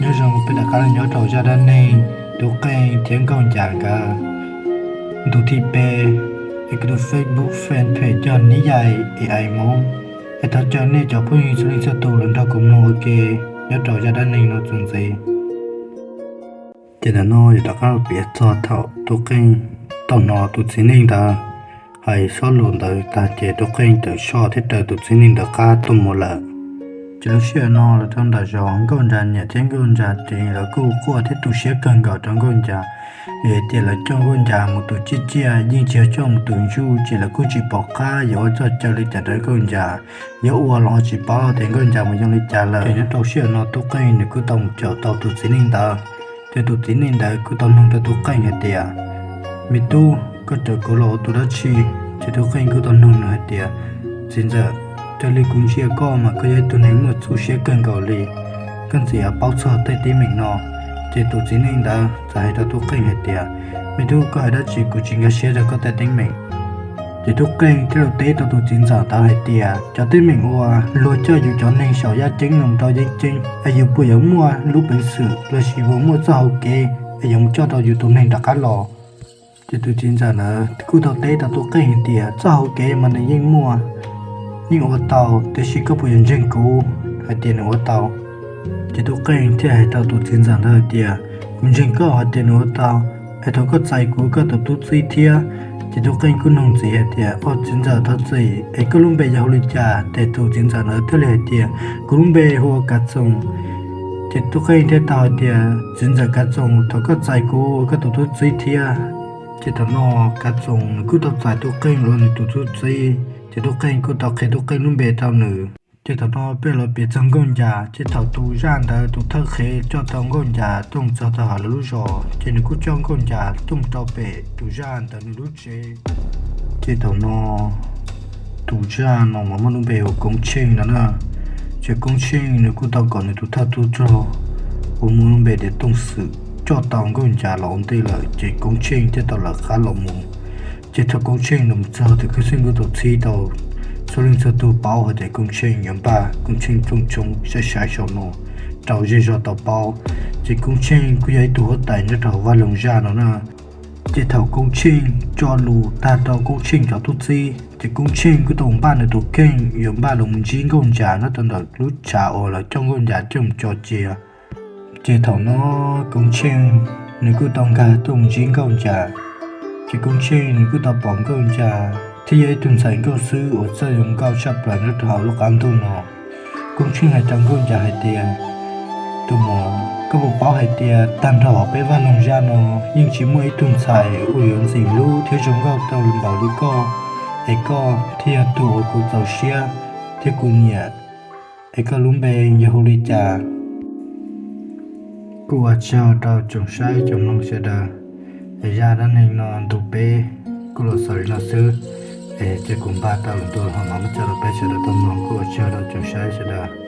Nyob zoo peb rov qab los nyob rau zaj dab neeg Tub Qeej thiab Nkauj Ncas nkawd. Ntu thib peb, es kuv tus Facebook fanpage yog Niv Yais Ai Hmoob. Es thov caw nej cov phooj ywg txhua leej txhua tus los nrog kuv mloog ua ke nyob rau zaj dab neeg no txuas ntxiv. Ces ntawm no yog rov qab los piav txog thaum Tub Qeej tau hnov tus txiv neej ntawd hais sob lus ntawd tag ces Tub Qeej txawm soj thiab raws tus txiv neej ntawd qab tuaj mus lawm. Ces lub sij hawm no los rau ntawm zos Nkauj Ncas niam thiab Nkauj Ncas txiv lawv kuj quaj thiab tu siab kawg nkaus rau Nkauj Ncas. Vim hais tias lawv coj Nkauj Ncas mus tus ciaj ciaj yeej tsis yog coj mus tus ntsuj, ces lawv kuj tsis pom qab yuav ua txoj cai li cas rau Nkauj Ncas. Yuav ua los ho tsis paub tias Nkauj Ncas mus zoo li cas lawm. Ces nyob rau sij hawm no Tub Qeej nws kuj tau mus caum tau tus txiv neej ntawd. Ces tus txiv neej ntawd kuj tau nug rau Tub Qeej hais tias, me tub, koj caum kuv los ua tus dab tsi? Ces Tub Qeej kuj tau nug nws hais tias, txiv ntxawm, raws li kuv ntsia koj mas koj yog ib tug neeg muaj txuj siab kawg nkaus li, koj ntxim paub txog tej teeb meem no. Ces tus txiv neej ntawd txawm hais rau Tub Qeej hais tias, me tub, koj hais dab tsi kuv tsis nkag siab rau koj tej teeb meem. Ces Tub Qeej thiaj li teb rau tus txiv ntxawm ntawd hais tias, cov teeb meem uas luag coj yus cov neeg saum yaj ceeb los rau yeeb ceeb es yus puas yuav muaj lub peev xwm los sis puas muaj txoj hau kev es yuav mus coj tau yus tus neeg rov qab los? Ces tus txiv ntxawm ntawd kuj tau teb rau Tub Qeej hais tias, txoj hau kev mas nws yeej muaj, yeej ua tau, tiam sis koj puas yuav ntseeg kuv hais tias nws ua tau? Ces Tub Qeej thiaj hais rau tus txiv ntxawm ntawd hais tias, kuv ntseeg koj hais tias nws ua tau, es thov koj txais kuv ua koj tus tub txib thiab. Ces Tub Qeej kuj nug ntxiv hais tias, o txiv ntxawm, thov txim, es koj lub npe yog hu li cas? Ces tus txiv ntxawm ntawd thiaj li hais tias, kuv lub npe hu ua Kav Txoos. Ces Tub Qeej thiaj tau hais tias, txiv ntxawm Kav Txoos, thov koj txais kuv ua koj tus tub txib thiab. Ces thaum no Kav Txoos nws kuj tau txais Tub Qeej los nws tus tub txib, ces Tub Qeej kuj tau qhia Tub Qeej lub npe rau nws. Ces thaum no peb los piav txog Nkauj Ncas, ces thaum tus zaj ntawd tus thawj qhev coj tau Nkauj Ncas tuaj mus txog rau hauv lawv lub zos, ces nws kuj coj Nkauj Ncas tuaj mus rau pem tus zaj ntawd nws lub tsev. Ces thaum no tus zaj no mas muaj lub npe hu ua Koob Tsheej no na. Ces Koob Tsheej nws kuj tau kom nws tus thawj tub rog uas muaj lub npe tias Tooj Xwm coj tau Nkauj Ncas los ua ntej lawm, ces Koob Tsheej thiaj tau lawv qab los mus. Ces thaum Koob Tsheej los txog ces Koob Tsheej kuj tau txhib rau txhua leej txhua tus paub hais tias Koob Tsheej yuav npaj Koob Tsheej rooj tshoob sai sai saum no rau zej zog tau paub. Ces Koob Tsheej kuj yog ib tug huab tais nyob rau hauv vaj loog zaj no na. Ces thaum Koob Tsheej tso lus tag rau Koob Tsheej cov tub txib, ces Koob Tsheej kuj tau npaj nws tus kheej yuav npaj los mus ntsib Nkauj Ncas nyob rau ntawm lub tshav uas lawv coj Nkauj Ncas coj mus tso cia. Ces thaum no Koob Tsheej nws kuj tau nkag tuaj mus ntsib Nkauj Ncas. Ces Koob Tsheej nws kuj tau pom Nkauj Ncas thiab yog ib tug ntxhais nkauj xwb uas txawj zoo nkauj tshaj plaws nyob rau hauv lub qab ntuj no. Koob Tsheej hais rau Nkauj Ncas hais tias, tus muam, koj puas paub hais tias tag nrho hauv peb vaj loog zaj no yeej tsis muaj ib tug ntxhais uas yuav ntxim hlub thiab zoo nkauj tau npaum li koj, es koj thiaj yog tus uas kuv txaus siab thiab kuv nyiam, es koj lub npe yog hu li cas? Kuj ua tsaug rau tsoom saib tsoom mloog sawv daws, es zaj dab neeg no ntu peb kuj los xaus li no xwb, es cia kuv npaj tau lwm ntu los ho mam muab coj rau peb sawv daws tau mloog. Kuj ua tsaug rau tsoom saib sawv daws.